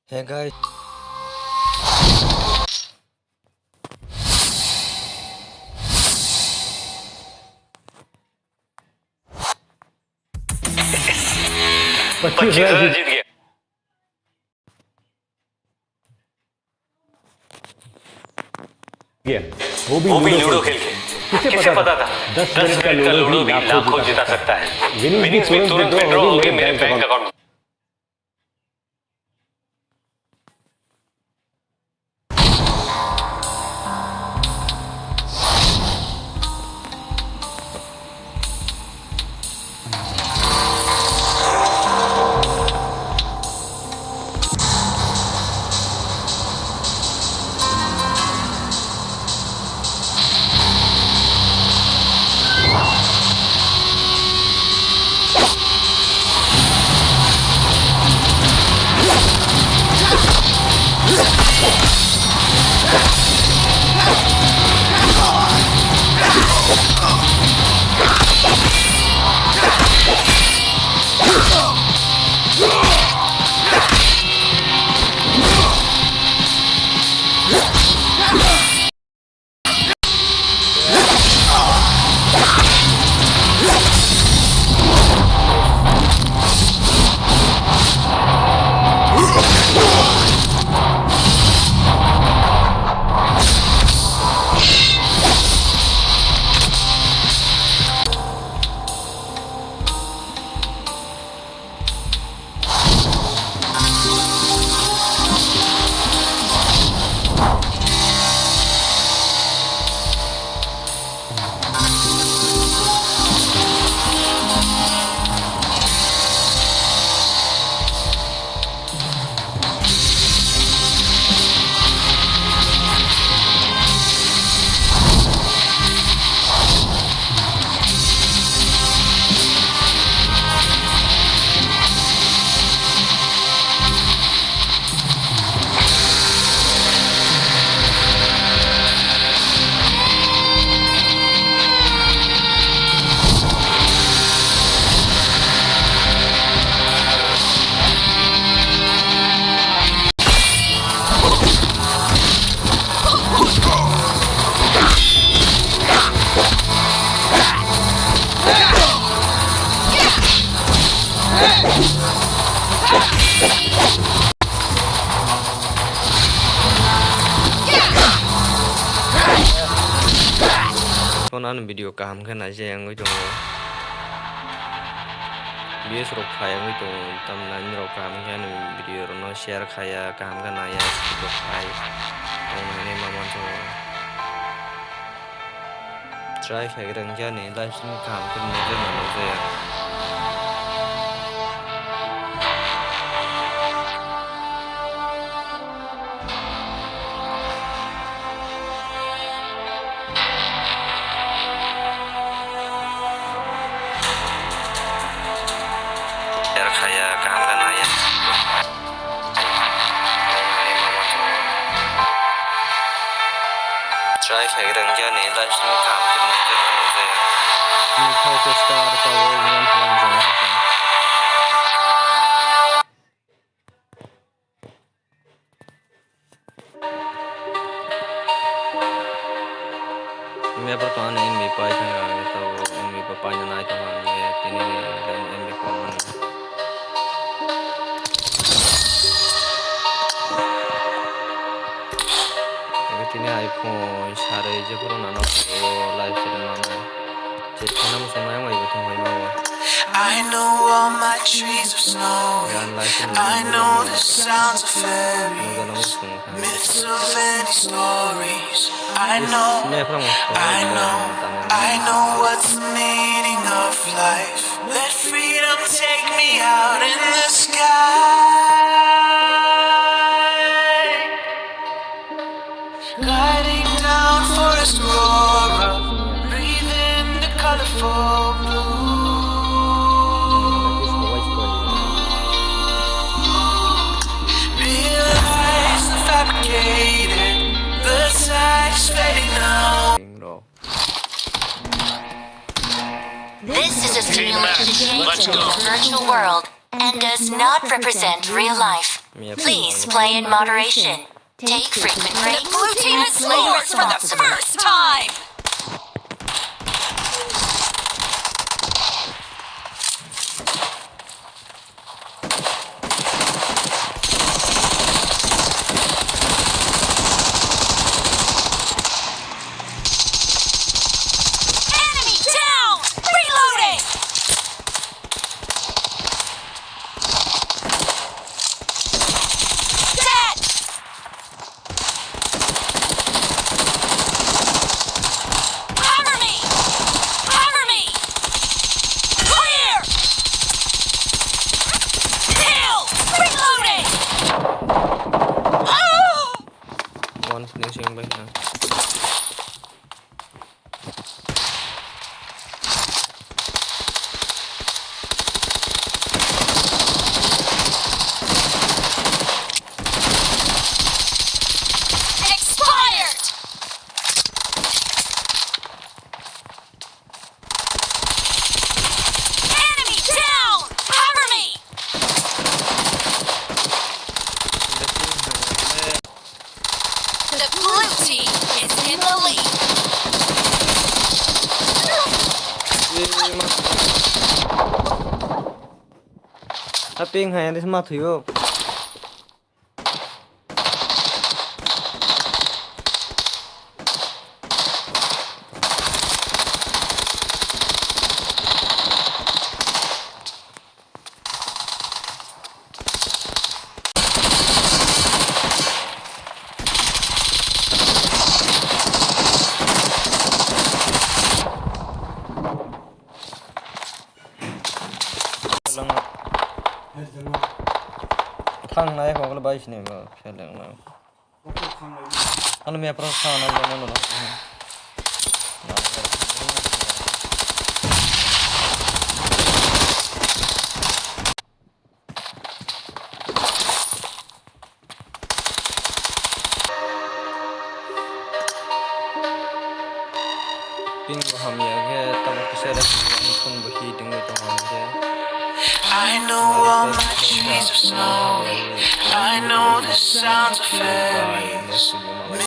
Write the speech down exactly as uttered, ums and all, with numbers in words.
Hey guys. पच्चीस हजार जीत गया। वो भी लूडो खेल के। किसे पता था दस मिनट का लूडो भी लाखों जिता सकता है। विनीश भी तुरंत विड्रॉ हो गई मेरे bank account. Phone ano video kaham khe naijak wngwi tongo. Views rok phai wngwi tongo, tamni rok kaham khe ani video rok no share khaiya, kaham khe naiya, skip rok phai tongo hinwi ma manjago. Try khaikhe rwngkhe ani live stream kaham khe nukjakya na nukjakya. Share khaiya, kaham khe naiya. Try khaikhe rwngkhe ani live stream kaham khe nukjakya na nukjakya. Nokha khe star tabuk jang phalang jang. Map rok tong ani M B pai thang ang tabuk M B pai paina nai tong ang tini M B pai mani. Ego tini iPhone sarwi jephuru nano live stream mano. I know all my trees are snowing. I know the sounds of fairy, myths of any stories. I know, I know, I know what's the meaning of life. Let freedom take me out in the sky. Gliding down forest roar, breathe in the colorful blue. Realize the fabricated, the sights fading now. This is a simulation changed into a virtual world and does not represent real life. Please play in moderation. Take frequent breaks. The blue team has scored for the first time. Enemy down! Reloading! Dead! Cover me! Cover me! Clear! Kill! Reloading! Oh! One finishing by him. Expired! Enemy down! Cover me! The blue team is in the lead. Aping hai, anis ma thuyo. Thang nai hokle bai sini ba, seleng nai. Ano mia pro thang nai ba, nang nang. Ping bo hamya khe tabuk kisa rest ni phone bo hi tongwi tongo hwnkhe. I know all my dreams are snow. I know the sounds of fairies.